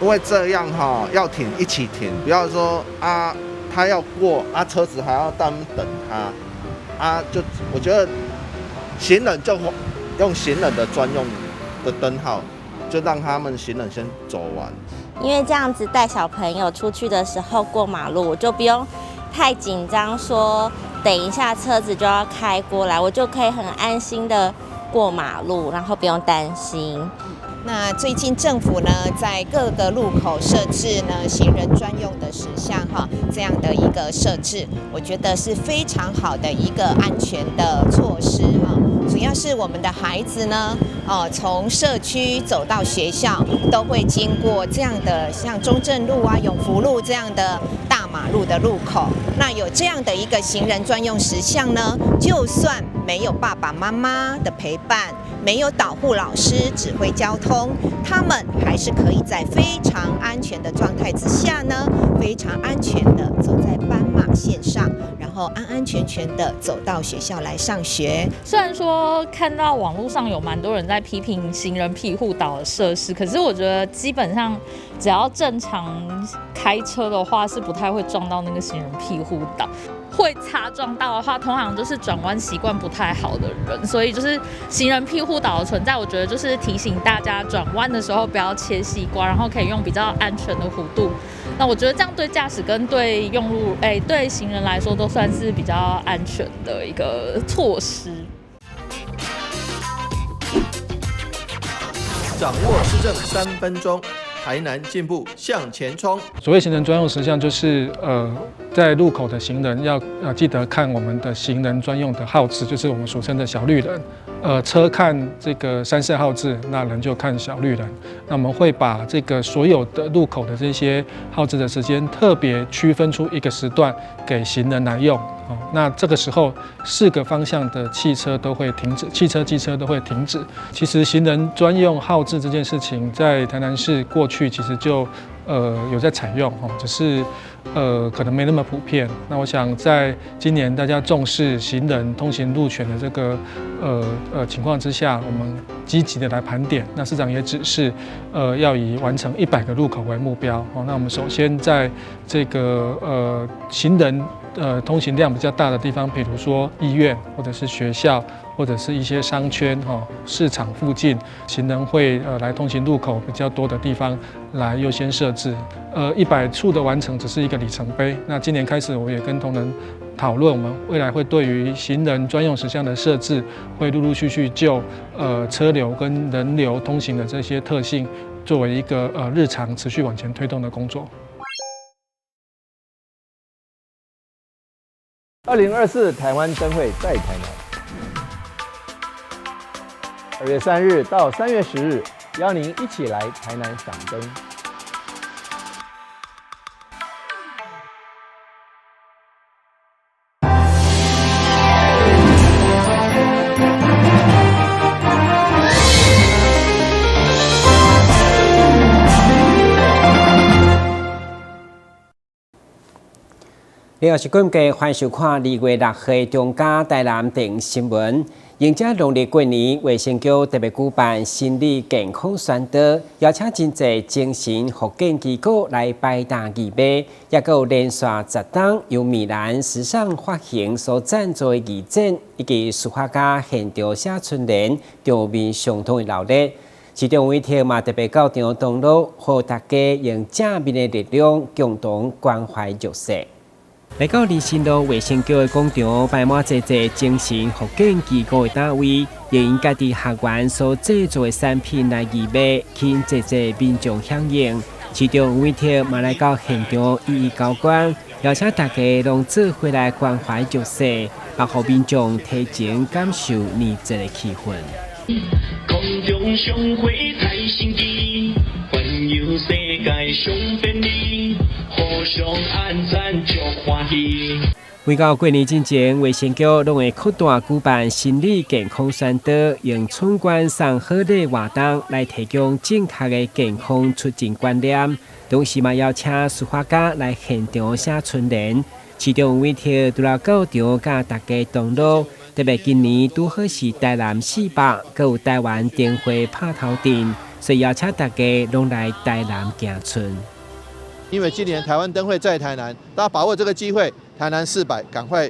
因為這樣哈，要停一起停，不要說啊，他要過啊，車子還要等等他啊，就我覺得行人就用行人的專用的燈號，就讓他們行人先走完。因為這樣子帶小朋友出去的時候過馬路，我就不用太緊張，說等一下車子就要開過來，我就可以很安心的過馬路，然後不用擔心。那最近政府呢，在各個路口設置呢行人專用的石像哈，這樣的一個設置，我覺得是非常好的一個安全的措施哈。主要是我們的孩子呢，哦，從社區走到學校，都會經過這樣的像中正路啊、永福路這樣的大馬路的路口。那有這樣的一個行人專用石像呢，就算沒有爸爸媽媽的陪伴，沒有導護老師指揮交通，他們還是可以在非常安全的狀態之下呢，非常安全的走在斑馬線上，然後安安全全的走到學校來上學。雖然說看到網絡上有蠻多人在批評行人庇護島的設施，可是我覺得基本上只要正常開車的話，是不太會撞到那個行人庇護島。會擦撞到的話，通常就是轉彎習慣不太好的人，所以就是行人庇護島的存在，我覺得就是提醒大家轉彎的時候不要切西瓜，然後可以用比較安全的弧度。那我覺得這樣對駕駛跟對用路，對行人來說都算是比較安全的一個措施。掌握市政3分鐘，台南進步向前衝。所謂行人專用石像，就是在路口的行人要記得看我們的行人專用的號誌，就是我們俗稱的小綠人。車看這個三色號誌，那人就看小綠人。那我們會把這個所有的路口的這些號誌的時間，特別區分出一個時段給行人來用。哦，那這個時候四個方向的汽車都會停止，汽車、機車都會停止。其實行人專用號誌這件事情，在台南市過去其實就有在採用，哦，只是可能沒那麼普遍。那我想在今年大家重視行人通行路權的這個情況之下，我們積極的來盤點。那市長也指示，要以完成100個路口為目標。哦，那我們首先在這個行人通行量比較大的地方，比如說醫院或者是學校，或者是一些商圈、哈市場附近，行人會來通行路口比較多的地方來優先設置。100處的完成只是一個里程碑。那今年開始，我也跟同仁討論，我們未來會對於行人專用石像的設置，會陸陸續續就車流跟人流通行的這些特性，作為一個日常持續往前推動的工作。2024台灣燈會在台南，2月3日到3月10日，邀您一起來台南賞燈。另外是感謝歡迎收看2月6號中嘉台南電新聞。迎接農曆過年，衛生局特別舉辦心理健康宣導，邀請真濟精神復健機構來擺檔義賣，也閣有連續10冬由米蘭時尚髮型所贊助的藝展，以及書法家現場寫春聯，場面相當的熱鬧。市長委託嘛特別到場同樂，予大家用正面的力量，共同關懷弱勢。來到林森路衛生局的廣場，擺滿濟濟精神復健機構的單位，用𪜶家己學員所製作的產品來義賣，吸引濟濟民眾響應。市長委託嘛來到現場一一交關，邀請大家攏做伙來關懷弱勢，嘛予民眾提前感受年節的氣氛。空中相會太神奇，環遊世界上便利，互相按讚足歡喜。每到過年進前，衛生局攏會擴大舉辦心理健康宣導，用春倌送好禮活動來提供正確的健康出行觀念。同時嘛，邀請書法家來現場寫春聯。市長委託除了到場佮大家同樂，特別今年拄好是台南400，閣有台灣燈會拍頭陣，所以邀請大家攏來台南行春。因為今年台灣燈會在台南，大家把握這個機會，台南四百，趕快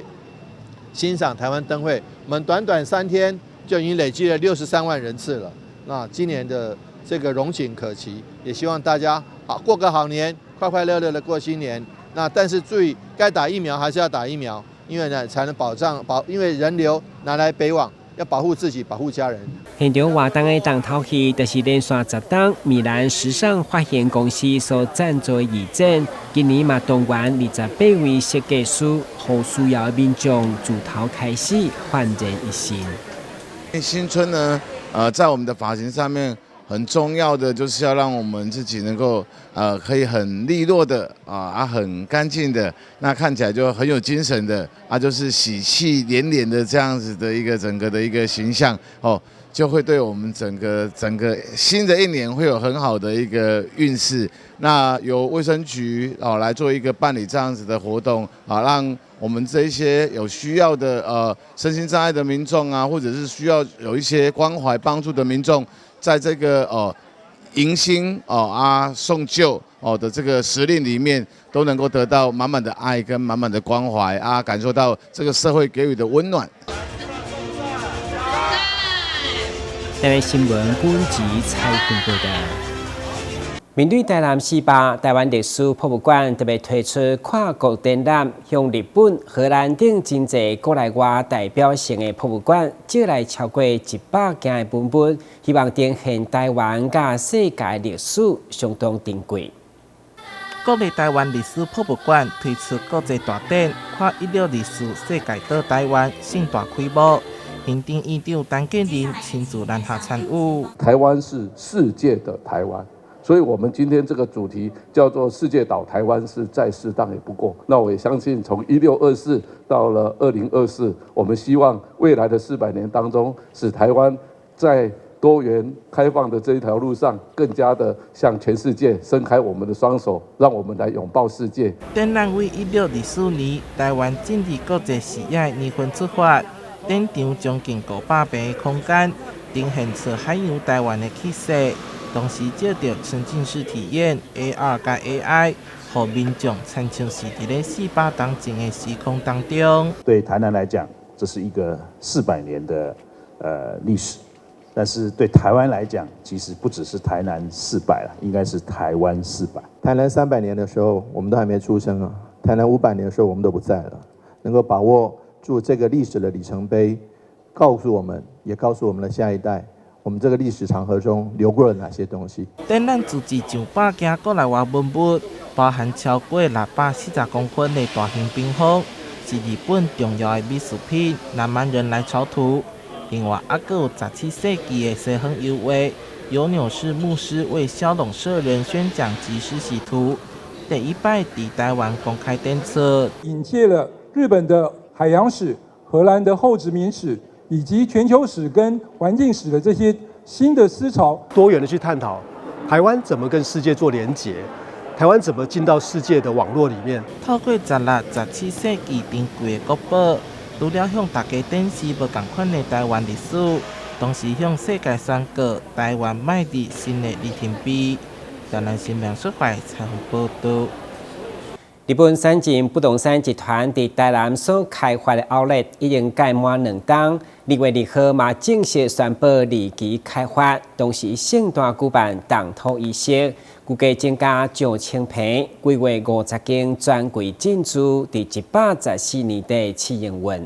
欣賞台灣燈會。我們短短3天就已經累積了63萬人次了。那今年的這個榮景可期，也希望大家好過個好年，快快樂樂的過新年。那但是注意，該打疫苗還是要打疫苗，因為呢才能保障保，因為人流南來北往，要保護自己，保護家人。現場活動的重頭戲，就是連續10冬米蘭時尚髮型公司所贊助的藝展。今年嘛動員28位設計師，予需要的民眾自頭開始煥然一新。新春呢，在我們的髮型上面很重要的，就是要讓我們自己能夠，可以很利落的啊，很乾淨的，那看起來就很有精神的，啊，就是喜氣連連的這樣子的一個整個的一個形象哦，就會對我們整個新的一年會有很好的一個運勢。那由衛生局哦來做一個辦理這樣子的活動啊，讓我們這一些有需要的身心障礙的民眾啊，或者是需要有一些關懷幫助的民眾，在這個迎新哦啊送舊哦的這個時令裡面，都能夠得到滿滿的愛跟滿滿的關懷啊，感受到這個社會給予的溫暖。台灣新聞本集採訪報道。面對台南四百，台灣歷史博物館特別推出跨國展覽，向日本、荷蘭等真濟國內外代表性的博物館借來超過100件的文物，希望呈現台灣佮世界歷史相當珍貴。國立台灣歷史博物館推出國際大展，跨1624世界島台灣盛大開幕。行政院長陳建仁親自南下參與。台灣是世界的台灣，所以我們今天這個主題叫做世界島台灣是再適當也不過。那我也相信，從1624到了2024，我們希望未來的400年當中，使台灣在多元開放的這一條路上，更加的向全世界伸開我們的雙手，讓我們來擁抱世界。展覽為1624年台灣進入國際視野的年份出發。展場將近500平的空間，呈現出海洋台灣的氣勢，同時借著沉浸式體驗 AR 佮 AI，予民眾親像是佇咧400冬前的時空當中。對台南來講，這是一個400年的歷史，但是對台灣來講，其實不只是台南四百了，應該是台灣四百。台南300年的時候，我們都還沒出生啊；台南500年的時候，我們都不在了。能夠把握住這個歷史的里程碑，告訴我們，也告訴我們的下一代，我們這個歷史長河中流過了哪些東西。展覽賑濟上百件國內外文物，包含超過640公分的大型屏風，是日本重要的美術品《南蠻人來朝圖》。另外，猶閣有17世紀的西方油畫，尤紐士牧師為驍龍社人宣講及施洗圖，第一擺佇台灣公開展出。引介了日本的海洋史、荷蘭的後殖民史，以及全球史跟環境史的這些新的思潮，多元的去探討台灣怎麼跟世界做連結，台灣怎麼進到世界的網絡裡面。透過16、17世紀珍貴的國寶，除了向大家展示無仝款的台灣歷史，同時向世界宣告台灣邁入新的里程碑。台南新聞出發採訪報道。日本三井不動產集團佇台南所開發的奧萊已經蓋滿2冬，2月2號嘛正式宣布二期開發，同時盛大舉辦動土儀式，估計增加上千坪，規劃50間專櫃進駐，佇114年底試營運。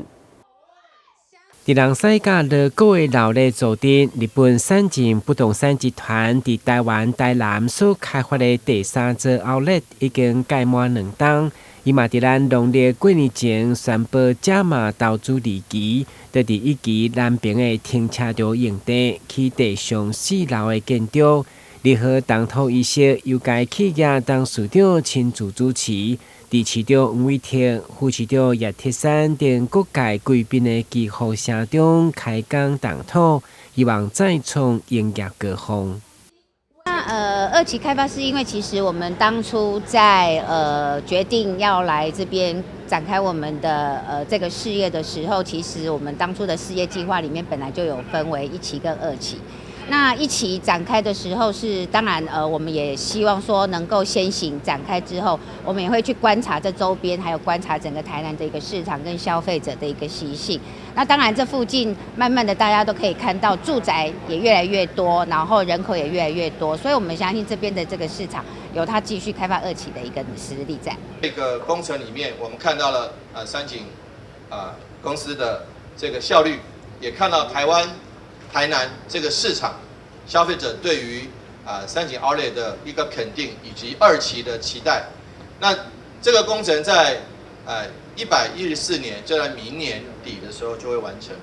佇人西佮樂谷的老禮組鎮，日本三井不動產集團佇台灣台南所開發的第三座奧萊已經蓋滿2冬，伊嘛佇咱農曆過年前宣布加碼投資二期，就佇一期南爿的停車場用地起地上4樓的建築。2號動土儀式由該企業董事長親自主持，佇市長黃偉哲、副市長葉鐵珊等各界貴賓的祈福聲中開工動土，希望再創營業高峰。那二期開發是因為其實我們當初在決定要來這邊展開我們的這個事業的時候，其實我們當初的事業計劃裡面本來就有分為一期跟二期。那一期展开的时候是，當然我們也希望說能夠先行展開之後，我們也會去觀察這周邊，還有觀察整個台南的一個市場跟消費者的一個習性。那當然，這附近慢慢的大家都可以看到住宅也越來越多，然後人口也越來越多，所以我們相信這邊的這個市場有它繼續開發二期的一個實力在。這個工程裡面，我們看到了三井公司的這個效率，也看到台灣台南這個市場消費者對於三井奧萊的一個肯定，以及二期的期待。那這個工程在114年，就在明年底的時候就會完成。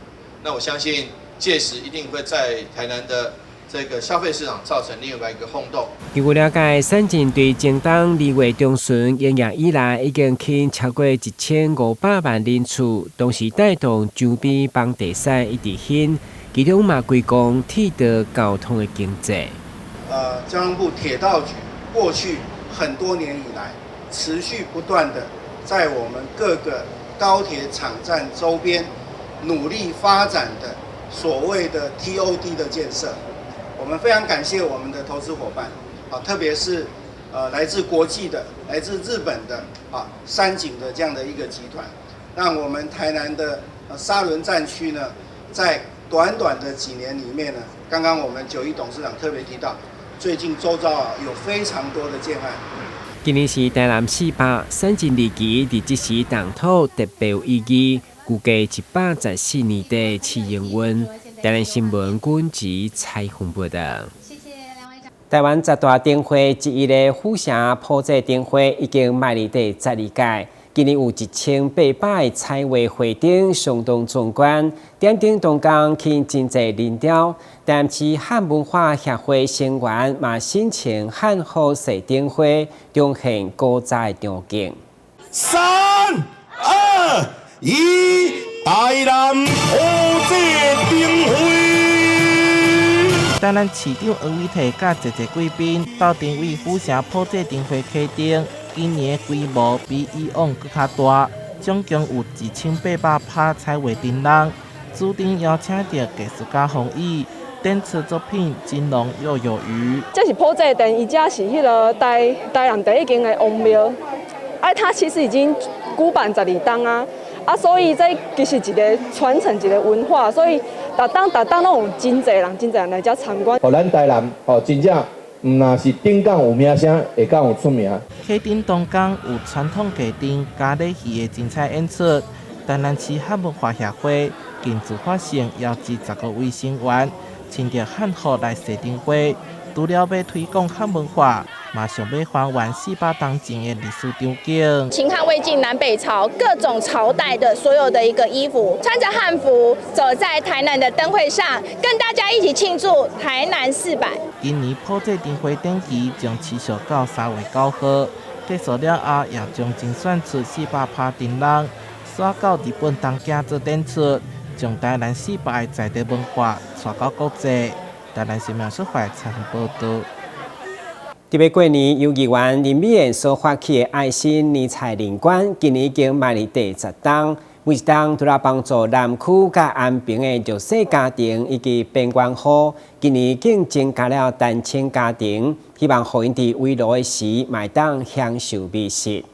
那我相信屆時一定會在台南的這個消費市場造成另外一個轟動。據我了解，三井對前冬2月中旬營業以來，已經吸引超過1500萬人次，同時帶動周邊房地產一直興，其中嘛歸功鐵道交通的經濟。交通部鐵道局過去很多年以來，持續不斷的在我們各個高鐵場站周邊努力發展的所謂的 TOD 的建設。我們非常感謝我們的投資夥伴，啊，特別是來自國際的、來自日本的三井的這樣的一個集團，讓我們台南的沙崙站區呢，在短短的幾年裡面呢，剛剛我們九一董事長特別提到，最近周遭有非常多的建案。今年是台南400三井二期，佇這時動土特別有意義，估計114年的試營運。台南新聞軍籍採訪報道。台灣十大燈會之一的府城普濟燈會已經邁入第12屆，今年有1800個彩畫花燈，相當壯觀。點燈當工吸引真濟人潮，台南市漢文化協會成員嘛身穿漢服踅燈會，重現古早的場景。三二一，台南普濟燈會。台南市長黃偉哲佮濟濟貴賓鬥陣為府城普濟燈會啟燈，今年的規模比以往閣較大，總共有1800拍彩畫燈籠。主燈邀請著藝術家馮毅展出作品《金龍又有魚》。這是普濟殿，伊遮是彼个台南第一間的王廟，啊，它其實已經舉辦12冬啊，啊，所以這其實一個傳承一個文化，所以逐冬逐冬攏有真濟人、真濟人來遮參觀。哦，咱台南哦，真正毋若是頂港有名聲，下港有出名。啟燈當工有傳統雞燈佮禮戲的精彩演出。台南市漢文化協會近自發性邀集15位成員，穿著漢服來踅燈會，除了欲推廣漢文化，嘛想欲還原400冬前的歷史場景。秦漢魏晉南北朝各種朝代的所有的一個衣服，穿着漢服走在台南的燈會上，跟大家一起慶祝台南400。今年普濟燈會展期將持續到3月9號，結束了後，也將精選出400拍燈籠，徙到日本東京做展出，將台南400的在地文化帶到國際。台南新聞出發採訪報道。特別過年，由議員林美燕所發起的愛心年菜認捐，今年已經邁入第10冬。每一冬除了幫助南區佮安平的弱勢家庭以及邊緣戶，今年更增加了單親家庭，希望予𪜶佇圍爐的時，嘛會當享受美食。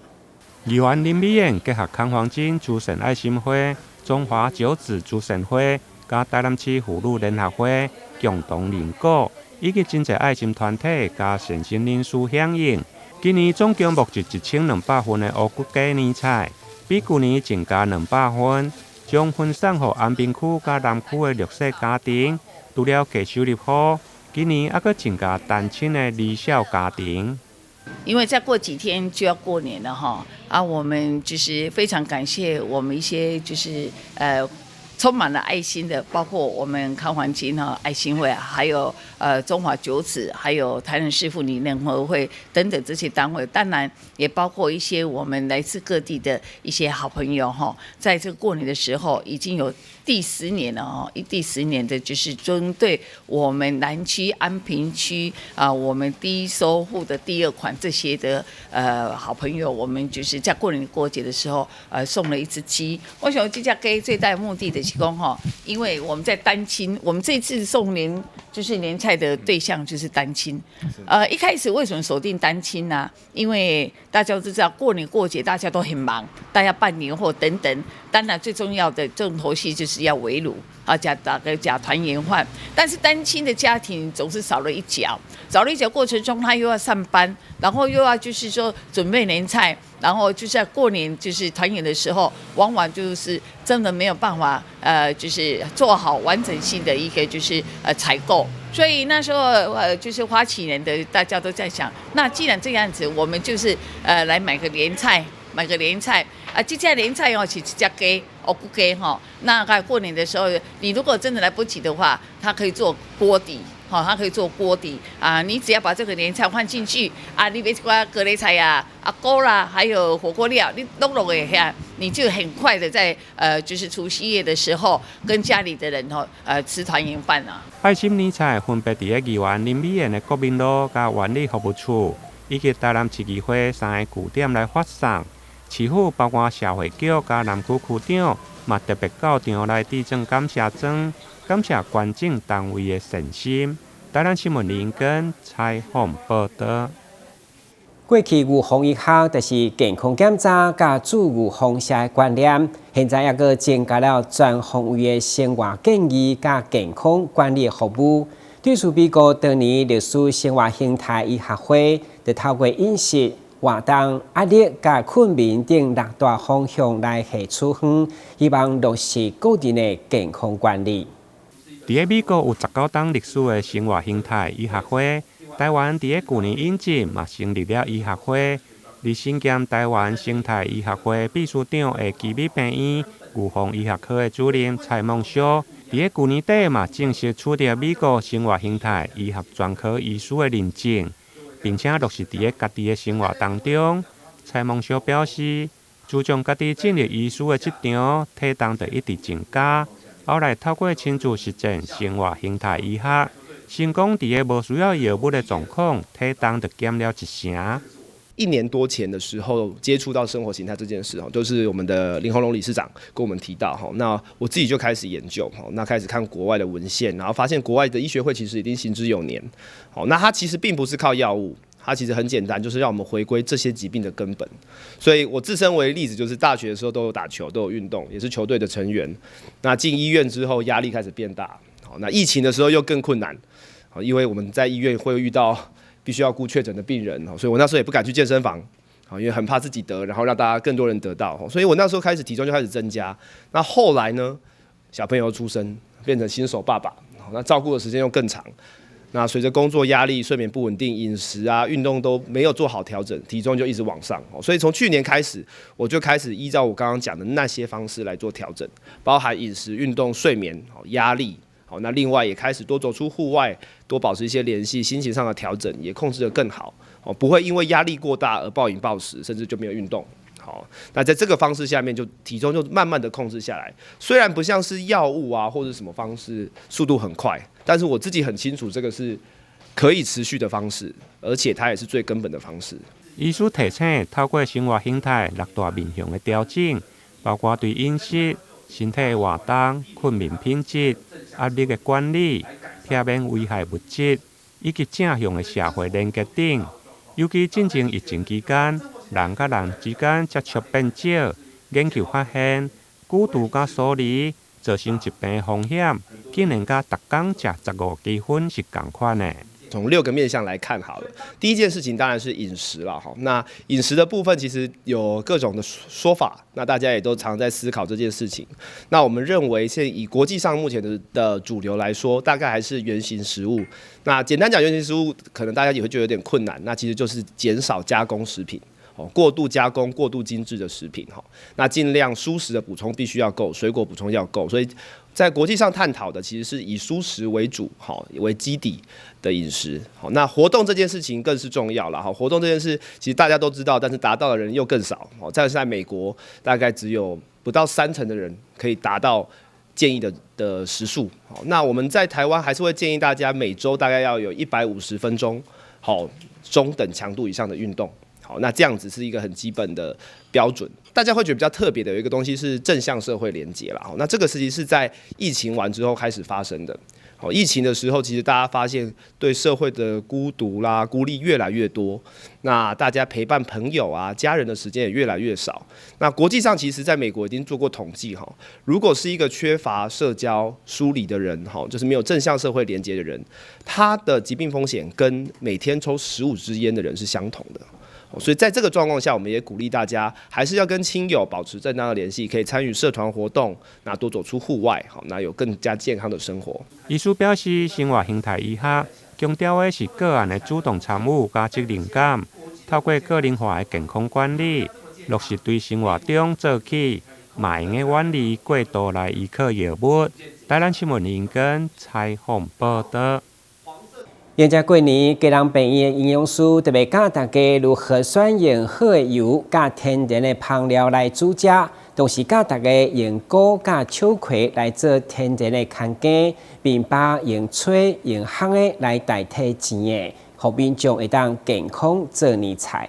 議員林美燕結合康黃金慈善愛心會、中華九子慈善會、佮台南市婦女聯合會共同認股，以及真濟愛心團體佮善心人士響應。今年總共募集1200份的烏骨雞年菜，比舊年增加200份，將分送予安平區佮南區的弱勢家庭。除了低收入戶，今年猶閣增加單親的離少家庭。因為再過幾天就要過年了哈，啊，我們就是非常感謝我們一些就是充滿了愛心的，包括我們康環金哈愛心會，還有中華九子，還有台南市婦女聯合會等等這些單位，當然也包括一些我們來自各地的一些好朋友哈，在這個過年的時候，已經有第十年了哦，第十年的就是針對我們南區安平區啊，我們低收戶的第二款這些的好朋友，我們就是在過年過節的時候，送了一隻雞。我想這隻雞最大的目的就是講吼，因為我們在單親，我們這次送年就是年菜的对象就是单亲。一开始为什么锁定单亲呢？因为大家都知道过年过节大家都很忙，大家办年货等等。当然最重要的重头戏就是要围炉啊，呷大家呷团圆饭。但是单亲的家庭总是少了一角，少了一角过程中他又要上班，然后又要就是说准备年菜，然后就是在过年就是团圆的时候，往往就是真的没有办法，就是做好完整性的一个就是采购。所以那时候就是发起人的大家都在想，那既然这样子，我們就是來買個年菜，買個年菜啊，這隻年菜哦是一隻雞，烏骨雞吼。那在過年的時候，你如果真的來不及的話，它可以做鍋底。好，它可以做鍋底啊！你只要把這個年菜放進去啊，你買一寡高麗菜啊、啊菇啦，還有火鍋料，你攏落去遐，你就很快的在就是除夕夜的時候，跟家裡的人吼吃團圓飯啊。愛心年菜分別佇咧議員林美賢的國民路佮萬里服務處，以及台南市議會三个據點來發送。市府包括社會局佮南區區長，嘛特別到場來致贈感謝狀，感謝捐贈單位的善心。台南新聞林根採訪報導。過去預防醫學就是健康檢查佮注預防射的觀念，現在猶閣增加了全方位的生活建議佮健康管理服務。對此，美國當年歷史生活形態醫學會，就透過飲食、活動、壓力佮睏眠等六大方向來下處方，希望落實個人的健康管理。佇咧美國有19冬歷史的生活形態醫學會，台灣佇咧舊年引進嘛成立了醫學會。而身兼台灣生態醫學會秘書長的旗美病院預防醫學科的主任蔡孟修，佇咧舊年底嘛正式取得美國生活形態醫學專科醫師的認證，並且落實佇咧家己的生活當中。蔡孟修表示，自從家己進入醫師的職場，體重就一直增加。後來透過親自實踐生活形態醫學，成功佇咧無需要藥物的狀況，體重就減了一成。一年多前的時候，接觸到生活形態這件事，就是我們的林鴻龍理事長跟我們提到哈，那我自己就開始研究哈，那開始看國外的文獻，然後發現國外的醫學會其實已經行之有年，好，那它其實並不是靠藥物。它其實很簡單，就是讓我們回歸這些疾病的根本。所以我自身為例子，就是大學的時候都有打球，都有運動，也是球隊的成員。那進醫院之後，壓力開始變大。好，那疫情的時候又更困難。好，因為我們在醫院會遇到必須要顧確診的病人，所以我那時候也不敢去健身房，好，因為很怕自己得，然後讓大家更多人得到。所以我那時候開始體重就開始增加。那後來呢，小朋友出生，變成新手爸爸，那照顧的時間又更長。那隨着工作壓力、睡眠不穩定、飲食啊、運動都沒有做好調整，體重就一直往上。所以從去年開始，我就開始依照我剛剛講的那些方式來做調整，包含飲食、運動、睡眠、壓力。好，那另外也開始多走出戶外，多保持一些聯繫，心情上的調整也控制得更好。哦，不會因為壓力過大而暴飲暴食，甚至就沒有運動。好，那在這個方式下面，就體重就慢慢的控制下來。雖然不像是藥物啊或者什麼方式，速度很快，但是我自己很清楚這個是可以持續的方式，而且它也是最根本的方式。醫師提醒，透過生活形態六大面向的調整，包括對飲食、身體的活動、睏眠品質、壓力的管理、避免危害物質，以及正向的社會連結等。尤其進前疫情期間，人佮人之間接觸變少，研究發現，孤獨佮疏離造成疾病風險，竟然佮逐工食15公分是仝款的。從六個面向來看好了，第一件事情當然是飲食了哈。那飲食的部分其實有各種的說法，那大家也都常在思考這件事情。那我們認為，現以國際上目前的主流來說，大概還是原型食物。那簡單講原型食物，可能大家也會覺得有點困難。那其實就是減少加工食品。哦，過度加工、過度精製的食品哈。那盡量蔬食的補充必須要夠，水果補充要夠。所以在國際上探討的其實是以蔬食為主，好為基底的飲食。好，那活動這件事情更是重要了哈。活動這件事其實大家都知道，但是達到的人又更少。哦，在美國大概只有不到3成的人可以達到建議的時數。好，那我們在台灣還是會建議大家每週大概要有150分鐘，好中等強度以上的運動。好，那這樣子是一個很基本的標準。大家會覺得比較特別的有一個東西是正向社會連結啦。那這個事情是在疫情完之後開始發生的。哦，疫情的时候，其实大家发现对社会的孤独啦、孤立越来越多，那大家陪伴朋友啊、家人的时间也越来越少。那国际上，其实在美国已经做过统计哈，如果是一个缺乏社交疏离的人哈，就是没有正向社会连接的人，他的疾病风险跟每天抽15支烟的人是相同的。所以在这个状况下，我们也鼓励大家还是要跟亲友保持正当的联系，可以参与社团活动，那多走出户外，好，那有更加健康的生活。医师表示，生活形态医学强调的是个案的主动参与佮责任感，透过个人化的健康管理，落实对生活中做起，嘛会用得远离过度来依靠药物。台南新闻林根采访报道。迎接过年，基隆病院的营养师特别教大家如何选用好的油、佮天然的香料来煮食，同时教大家用菇佮秋葵来做天然的牵羹，面包用炊用烘的来代替煎的，予民众会当健康做年菜。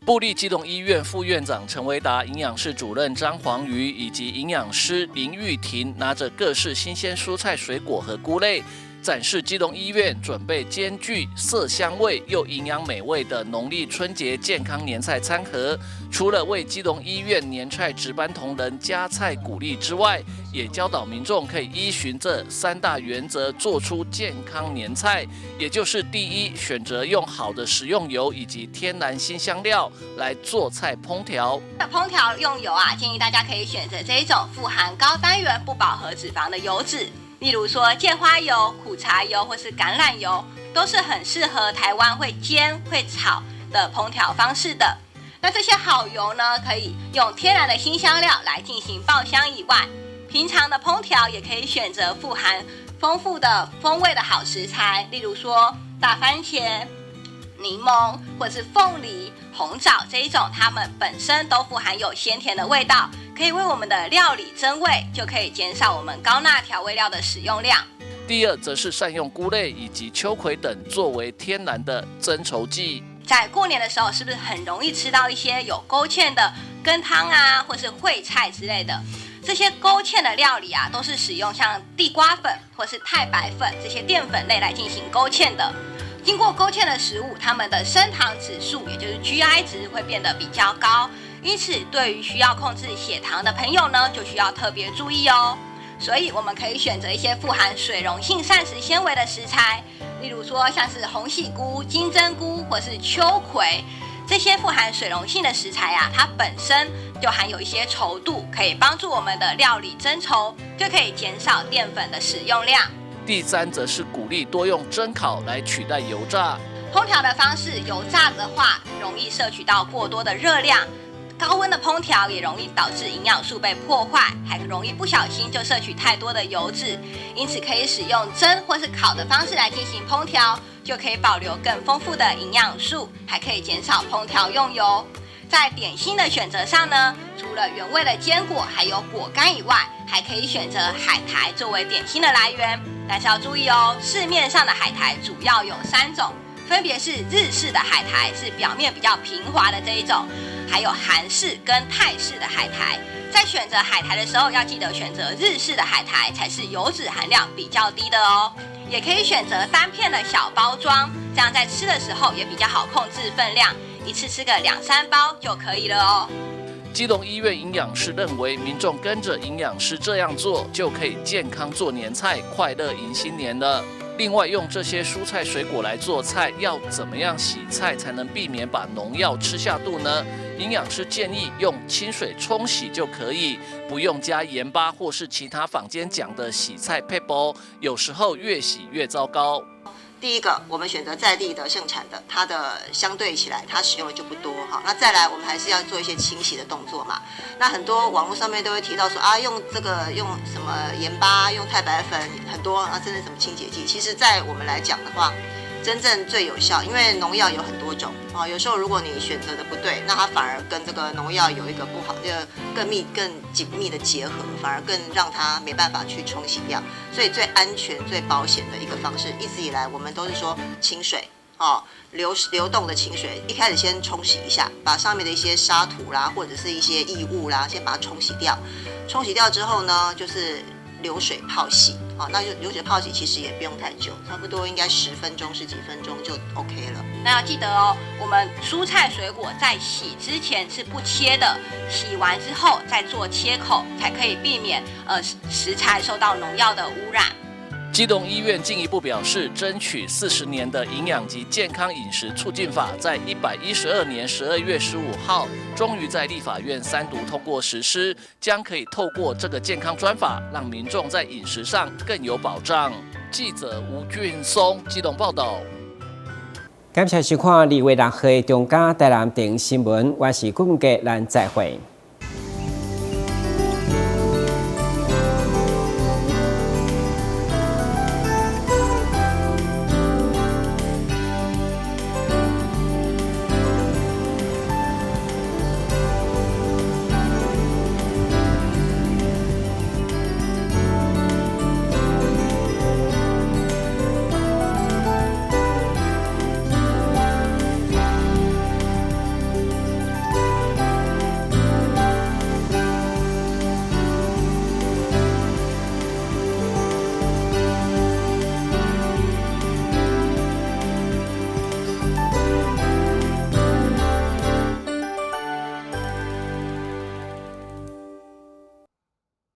部立基隆医院副院长陈维达、营养室主任张黄瑜以及营养师林玉婷，拿着各式新鲜蔬菜、水果和菇类，展示基隆医院准备兼具色香味又营养美味的农历春节健康年菜餐盒。除了为基隆医院年菜值班同仁加菜鼓励之外，也教导民众可以依循这三大原则做出健康年菜，也就是第一，选择用好的食用油以及天然辛香料来做菜烹调。那烹调用油啊，建议大家可以选择这一种富含高单元不饱和脂肪的油脂。例如说芥花油、苦茶油或是橄榄油，都是很适合台湾会煎会炒的烹调方式的。那这些好油呢，可以用天然的辛香料来进行爆香以外，平常的烹调也可以选择富含丰富的风味的好食材，例如说大番茄、柠檬或是凤梨、红枣这一种，它们本身都富含有鲜甜的味道，可以为我们的料理增味，就可以减少我们高钠调味料的使用量。第二，则是善用菇类以及秋葵等作为天然的增稠剂。在过年的时候，是不是很容易吃到一些有勾芡的羹汤啊，或是烩菜之类的？这些勾芡的料理啊，都是使用像地瓜粉或是太白粉这些淀粉类来进行勾芡的。经过勾芡的食物，它们的升糖指数，也就是 GI 值会变得比较高，因此对于需要控制血糖的朋友呢，就需要特别注意哦。所以我们可以选择一些富含水溶性膳食纤维的食材，例如说像是鸿喜菇、金针菇或是秋葵，这些富含水溶性的食材啊，它本身就含有一些稠度，可以帮助我们的料理增稠，就可以减少淀粉的使用量。第三则是鼓励多用蒸烤来取代油炸。烹调的方式，油炸的话容易摄取到过多的热量，高温的烹调也容易导致营养素被破坏，还容易不小心就摄取太多的油脂。因此可以使用蒸或是烤的方式来进行烹调，就可以保留更丰富的营养素，还可以减少烹调用油。在点心的选择上呢，除了原味的坚果还有果干以外，还可以选择海苔作为点心的来源。但是要注意哦，市面上的海苔主要有三种，分别是日式的海苔，是表面比较平滑的这一种，还有韩式跟泰式的海苔。在选择海苔的时候，要记得选择日式的海苔，才是油脂含量比较低的哦。也可以选择单片的小包装，这样在吃的时候也比较好控制分量，一次吃个2、3包就可以了哦。基隆医院营养师认为，民众跟着营养师这样做，就可以健康做年菜，快乐迎新年了。另外，用这些蔬菜水果来做菜，要怎么样洗菜才能避免把农药吃下肚呢？营养师建议用清水冲洗就可以，不用加盐巴或是其他坊间讲的洗菜撇步，有时候越洗越糟糕。第一个，我们选择在地的盛产的，它的相对起来，它使用的就不多哈。那再来，我们还是要做一些清洗的动作嘛。那很多网络上面都会提到说啊，用这个用什么盐巴，用太白粉，很多啊，甚至什么清洁剂。其实，在我们来讲的话，真正最有效，因为农药有很多种啊，有时候如果你选择的不对，那它反而跟这个农药有一个不好，就更密、更紧密的结合，反而更让它没办法去冲洗掉。所以最安全、最保险的一个方式，一直以来我们都是说清水哦，流动的清水，一开始先冲洗一下，把上面的一些沙土啦，或者是一些异物啦，先把它冲洗掉。冲洗掉之后呢，就是流水泡洗，好，那就流水泡洗其實也不用太久，差不多應該10分鐘十幾分鐘就 OK 了。那要記得哦，我們蔬菜水果在洗之前是不切的，洗完之後再做切口，才可以避免食材受到農藥的污染。基隆醫院進一步表示，爭取40年的營養及健康飲食促進法，在112年12月15號，終於在立法院三讀通過實施，將可以透過這個健康專法，讓民眾在飲食上更有保障。記者吳俊松基隆報道。感謝收看2月6號中嘉台南電新聞，我是顧文傑，咱再會。